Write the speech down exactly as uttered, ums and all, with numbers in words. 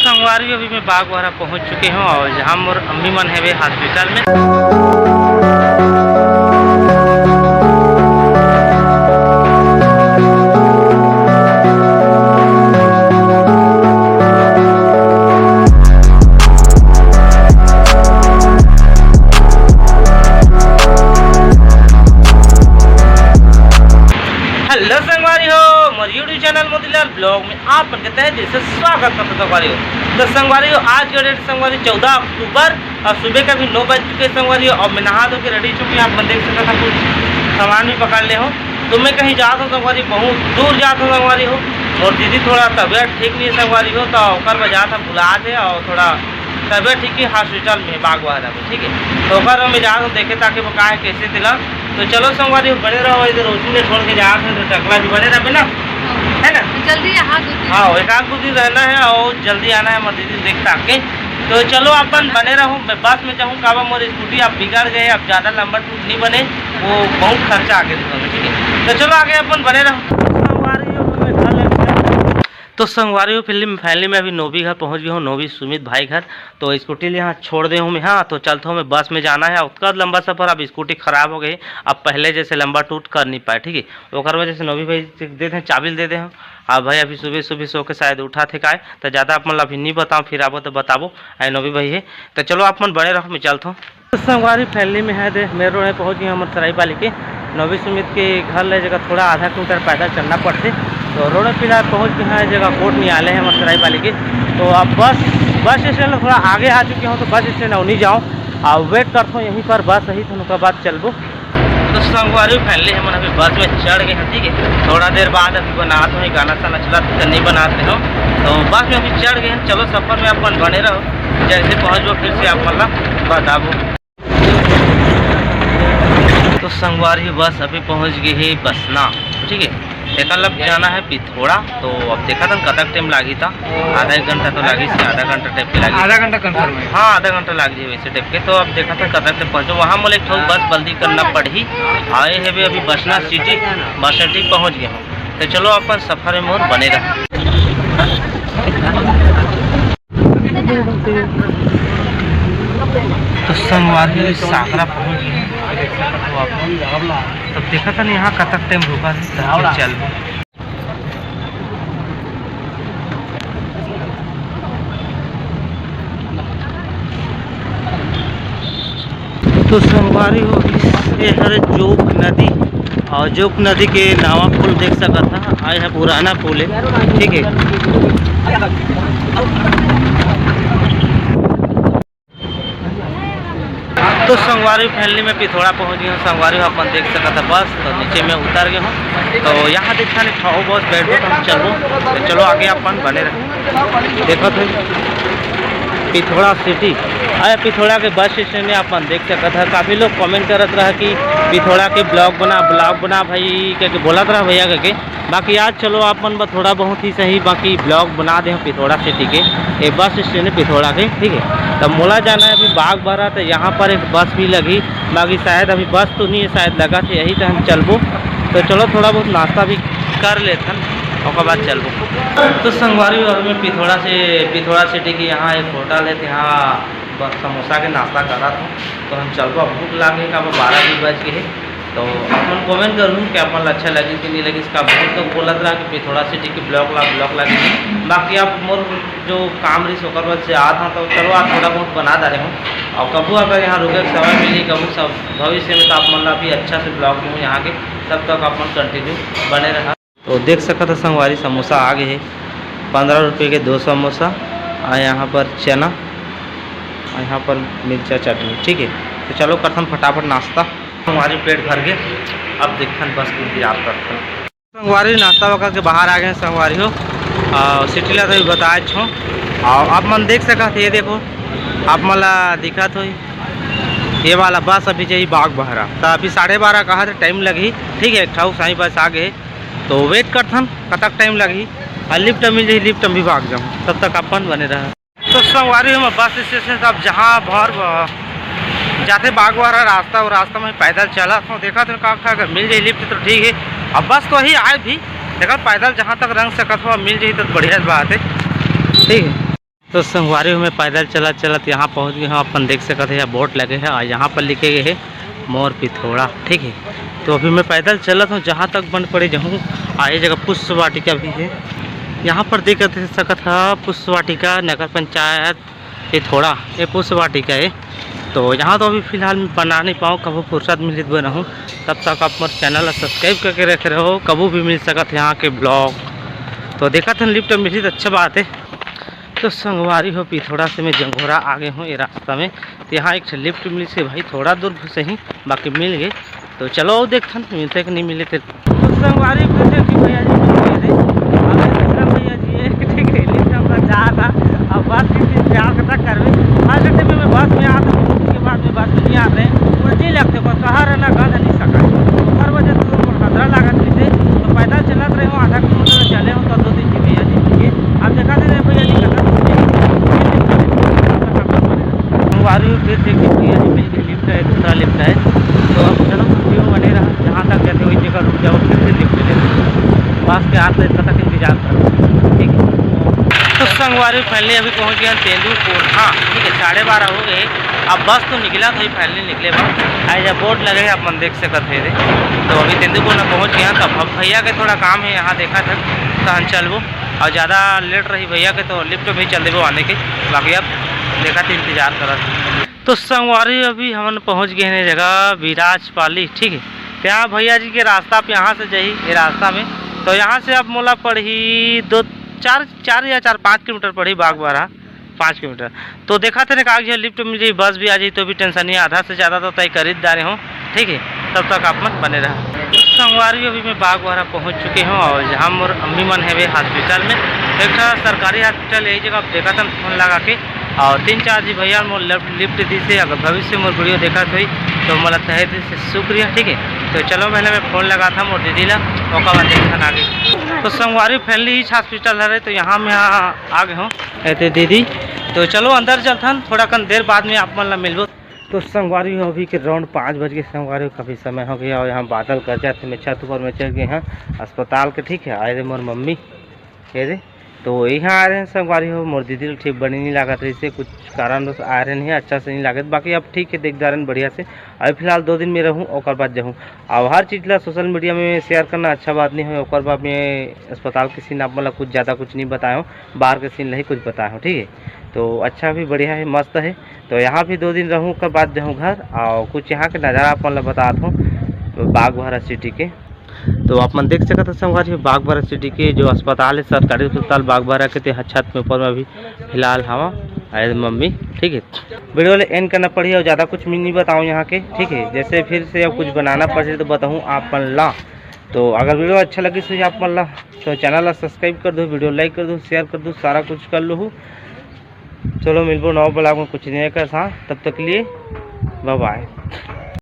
संगवारी, अभी मैं बागबाहरा पहुंच चुके हूं और जहां मोर अम्मी मन हेवे हॉस्पिटल में। हेलो संगवारी हो, मोर YouTube चैनल मोतीलाल ब्लॉग में आप मन के तहे दिल से स्वागत करत हंव संगवारी हो। तो संगवारी हो, आज के डेट संगवारी चौदह अक्टूबर, और सुबह का भी नौ बज चुके हैं संगवारी हो। और मैं नहा धो के रेडी चुके हैं, आप मन देख सकत हव, कुछ सामान भी पकड़ ले हंव। तो मैं कहीं जात हंव संगवारी, बहुत दूर जात हंव संगवारी हो। मोर दीदी थोड़ा तबीयत ठीक नहीं है संगवारी हो, तो ओकर वजह से बुलात हे और थोड़ा तबीयत ठीक है, हॉस्पिटल में बागबाहरा में, ठीक है। तो ओकर में जात हंव देखे ताकि वो का है, कैसे दिला। तो चलो संगवारी हो, बने रहो, इधर रोशनी ने छोड़ के जात हे तो टकला भी बने रहे ना, है ना? जल्दी यहाँ दो दिन। हाँ, एक आध दो दिन रहना है और जल्दी आना है, मोर दीदी देख ताके। तो चलो अपन बने रहो, मैं बस में जाहूँ, काबर मोर स्कूटी अब बिगड़ गए, अब ज़्यादा लंबा टूर नहीं बने, वो बहुत खर्चा आगे दिखा में, ठीक है। तो चलो आगे अपन बने रहो। संगवारी हो, मैं घर ले तो संगवारी हो, फिल्म फाइनली मैं अभी नोभी घर पहुंच गया हूँ, नोभी सुमित भाई घर। तो स्कूटी ले यहाँ छोड़ दे हूँ मैं, हाँ, तो चलता हूँ मैं, बस में जाना है। उतना लंबा सफर, अब स्कूटी खराब हो गई, अब पहले जैसे लंबा टूर कर नहीं पाए, ठीक है। ओकर वजह से नोभी भाई से दे दे, चाबी दे दे हंव। अब भाई अभी सुबह सुबह सो के शायद उठा थे काय, तो ज़्यादा आप मन ला अभी नहीं बताओ, फिर आबो तो बताबो। आए नोभी भाई है, तो चलो आप मन बने रहो, मैं चलता हूँ। तो संगवारी, फाइनली में है दे, मेन रोड में पहुंच गए हमर सरायपाली के। नोभी सुमित के घर ले जगह थोड़ा आधा किलोमीटर पैदल चलना पड़थे। तो रोड में फिलहाल पहुंच गए हैं जगह कोर्ट न्यायालय है हमर सरायपाली के। तो अब बस, बस स्टैंड थोड़ा आगे आ चुके हंव, तो बस स्टैंड अउ नहीं जाओ, अब वेट करता हूँ यहीं पर, बस यही थोड़ा बाद चलबो। तो संगवारी, फाइनली हमन अभी बस में चढ़ गए हैं, ठीक है। थोड़ा देर बाद अभी बनात हंव, गाना साना चलत हे, नहीं बनात हंव। तो बस में अभी चढ़ गए हैं, चलो सफर में अपन बने रहो, जैसे पहुंचबो फिर से आप मन ला बताबो। तो संगवारी, बस अभी पहुंच गए है बसना, ठीक है। एकर लब जाना है पिथोड़ा। तो अब देखत हन कतक टाइम लागी था, आधा एक घंटा तो लागी से, आधा घंटा टाइप के लागी। आधा घंटा कन्फर्म है। हाँ, आधा घंटा लाग जाए वैसे टाइप के। तो अब देखत हन कतक टाइम पहुँचो, वहाँ मोला एक ठो बस बल्दी करना पड़ही। आए हवे अभी बसना सिटी, बस सिटी पहुँच गए हंव। तो चलो अपन सफर में मोर बने रहो। तो संगवारी, सांकरा पहुंच गए हैं। तो देखत हन यहाँ कतक टाइम रुका है, तब चलबो। तो संगवारी हो, ये हरे जोंक नदी, और जोंक नदी के नवा पुल देख सकत हा, आए है पुराना पुल है, ठीक है। तो संगवारी, फाइनली मैं पिथोड़ा पहुंच गया हूँ। संगवारी हो, अपन देख सकत हा बस, तो नीचे में उतर गया हूँ। तो यहाँ देखा नहीं खाओ बस बैठो, तो हम चलो, तो चलो आगे अपन बने रहे। देखो तो पिथोड़ा सिटी, अरे पिथोड़ा के बस स्टैंड में अपन देख सकत हा। काफ़ी लोग कमेंट करत रहा कि पिथोड़ा के ब्लॉग बना, ब्लॉग बना भाई, कह के बोलत रहा भैया कह के। बाकी आज चलो आप मन बर थोड़ा बहुत ही सही, बाकी ब्लॉग बना दे हंव पिथोड़ा सिटी के, ये बस स्टैंड है पिथोड़ा के, ठीक है। तब मोला जाना है अभी बागबाहरा, तो यहाँ पर एक बस भी लगी, बाकी शायद अभी बस तो नहीं है, शायद लगा थे यही तो हम चलबो। तो चलो थोड़ा बहुत नाश्ता भी कर लेथन, ओकर बाद चलबो। तो संगवारी, अभी मैं पिथोड़ा से, पिथोड़ा सिटी के यहाँ एक होटल है, तो यहाँ बस समोसा के नाश्ता करत हंव। तो हम चलबो, अब भूख लाग गए, काबर बारह भी बज गए है। तो आप मन कमेंट करहू कि आप मन ला अच्छा लगिस कि नहीं लगिस। का बहुत लोग बोलत रहा कि पिथोड़ा सिटी के ब्लॉग ला, ब्लॉग ला कि नहीं। बाकी आप मोर जो काम रहिस ओकर वजह से आत हंव, तो चलो आज थोड़ा बहुत बना डारे हंव। और कभू अगर यहाँ रुके के समय मिली, कभू सब भविष्य में, तो आप मन ला भी अच्छा से ब्लॉग दूँ यहाँ के। तब तक आप मन कंटिन्यू बने रहा। तो देख सकत हा संगवारी, समोसा आ गए है, पंद्रह रुपये के दो समोसा, और यहाँ पर चना, और यहाँ पर मिर्चा चटनी, ठीक है। तो चलो करथन फटाफट नाश्ता, संगवारी पेट भर गए। अब देखथन बस के इंतजार करथन। संगवारी नाश्ता वगैरह के बाहर आ गए हैं संगवारी हो, और सिटी ला तो भी बताए छो, और आप मन देख सकत हा, ये देखो आप मन ला दिखत होही, ये वाला बस अभी जाही बागबाहरा, तो अभी साढ़े बारह कहा थे टाइम लगही, ठीक है। एक ठो साई बस आ गए, तो वेट करथन कतक टाइम लगही, और लिफ्ट मिल जाही, लिफ्ट में भी भाग जाऊँ, तब तक अपन बने रहा। तो संगवारी हो, मैं बस स्टेशन से अब जहाँ भर जाते बागबाहरा रास्ता, वो रास्ता में पैदल चलत हंव, देखत हंव का, का अगर मिल जाही लिफ्ट तो ठीक है। अब बस तो ही आए भी, देखत पैदल जहाँ तक रेंग सकत हंव, मिल जाही तो बढ़िया बात है, ठीक है। तो संगवारी हो, मैं पैदल चलत चलत यहाँ पहुँच गए हूँ। अपन देख सकत हे, यहाँ बोर्ड लगे हे और यहाँ पर लिखे गए हे मोर पिथोड़ा, ठीक है। तो अभी मैं पैदल चलत हूँ, जहाँ तक बन पड़े जाहूँ। आ ये जगह पुष्प वाटिका भी है, यहाँ पर देख सकत है पुष्प वाटिका, नगर पंचायत पिथोड़ा, ये पुष्प वाटिका है। तो यहाँ तो अभी फिलहाल मैं बना नहीं पाऊँ, कभू फुर्सत मिली तो बनाहूँ। तब तक आप मोर चैनल ला सब्सक्राइब करके रखे रहो, कभू भी मिल सकत है यहाँ के ब्लॉग। तो देखत हन लिफ्ट मिली तो अच्छा बात है। तो संगवारी हो, पिथोड़ा से मैं जंघोरा आ गए हूँ ये रास्ता में। तो यहाँ एक ठो लिफ्ट मिली से भाई, थोड़ा दूर से ही, बाकी मिल गए। तो चलो देखथन मिलथे कि नहीं मिले तेरे। तो संगवारी फिर देखी भैया जी मिल गए थे। अबे दूसरा भैया जी है, ठीक है, लिफ्ट हम लोग जा था। अब बस किसी प्यार के तक करवे। हर घंटे में मैं बस में आता हूँ, उसके बाद में बस में नहीं आते हैं। उल्टी लगते, बस कहाँ रहना, गंध नहीं सका। हर वजह से तुम खतरा लागत भी थे। तो पैदल चलत रहे हो, आधा किलोमीटर चले हो, तो दो तीन जी भैया जी मिल गए। अब देखा थे भैया जी कतक दूर है। संगवारी फिर देखिए भैया जी मिल गए, लिफ्ट है, दूसरा लिफ्ट है। तो अब चलो कंटिन्यू बने रहा, जहाँ तक जाते वही जगह रुक जाओ, फिर से लिफ्ट ले। बस के आते तक इंतजार करो, ठीक है। तो संगवारी फाइनली अभी पहुँच गए तेंदू कोठा, ठीक है, साढ़े बारह हो गए। अब बस तो निकला था, फाइनली निकले बा। आई जब बोर्ड लगे हे, आप मन देख सकत हे रे। तो अभी तेंदू कोठा पहुँच गया, तब अब भैया के थोड़ा काम है यहाँ, देखा था तहन चलबो। और ज़्यादा लेट रही भैया के तो लिफ्ट में ही चल देबो आने के, बाकी अब देखा थे इंतजार करत। तो संगवारी अभी हमन पहुँच गए हैं जगह विराज पाली, ठीक है। तो यहाँ भैया जी के रास्ता पे यहाँ से जाही ये रास्ता में। तो यहाँ से अब मोला पड़ही दो चार चार या चार पाँच किलोमीटर पड़ही बागबारा, पाँच किलोमीटर। तो देखा थे ना, कागज लिफ्ट मिल जाही, बस भी आ जाही, तो भी टेंशन नहीं, आधा से ज़्यादा तो तय कर ही डारे हो, ठीक है। तब तक आप मन बने रहा। संगवारी अभी मैं बागबारा पहुँच चुके हूँ और जहाँ मोर अम्मी मन है वे हॉस्पिटल में, एक ठो सरकारी हॉस्पिटल यही जगह आप देखा था फोन लगा के। और तीन चार जी भैया मोर लिफ्ट दी से, अगर भविष्य मोर वीडियो देखत होई तो मोला तहे दिल से शुक्रिया, ठीक है। तो चलो पहले मैं फोन लगा था मोर दीदी ला, ओकर बाद देखथन आगे। तो संगवारी फाइनली इस हॉस्पिटल हरे, तो यहाँ मैं आ गए हूँ एते दीदी। तो चलो अंदर चलथन, थोड़ा कन देर बाद में आप मन ला मिलबो। तो संगवारी हो, अभी के राउंड पाँच बज के संगवारी हो, काफ़ी समय हो गया और यहाँ बादल गरजा थे, मैं छत ऊपर में चढ़ गए हैं अस्पताल के, ठीक है। आए रे मोर मम्मी, ये रे। तो यहाँ आ रहे हैं संगवारी हो, मोर दीदी ल ठीक बनी नहीं लागत रही से, कुछ कारणवश आ रहे नहीं, अच्छा से नहीं लागत। बाकी अब ठीक है, देख दारन बढ़िया से। अभी फिलहाल दो दिन में रहूँ, ओकर बाद जाहूँ। और हर चीज़ ला सोशल मीडिया में शेयर करना अच्छा बात नहीं हो। ओकर बाद में अस्पताल के सीन आप मतलब कुछ ज़्यादा कुछ नहीं बताए हो, बाहर के सीन ला ही कुछ बताए हो, ठीक है। तो अच्छा भी बढ़िया है, मस्त है। तो यहाँ भी दो दिन रहूँ, ओकर बाद जाहूँ घर। और कुछ यहाँ के नज़ारा आप मतलब बतात हूँ बागबारा सिटी के। तो आप मन देख सकत हो संगवारी हो, बागबारा सिटी के जो अस्पताल है, सरकारी अस्पताल बागबारा के, ते ह छत में ऊपर में अभी फिलहाल हवा आए मम्मी, ठीक है। वीडियो ले एंड करना पड़ी और ज़्यादा कुछ भी नहीं बताऊँ यहाँ के, ठीक है। जैसे फिर से अब कुछ बनाना पड़े तो बताऊँ आप मन ला। तो अगर वीडियो अच्छा लगी तो आप मन ला, तो चैनल ला सब्सक्राइब कर दो, वीडियो लाइक कर दो, शेयर कर दो, सारा कुछ कर लो। चलो मिलबो नवा ब्लॉग में कुछ नया के साथ, तब तक के लिए बाय बाय।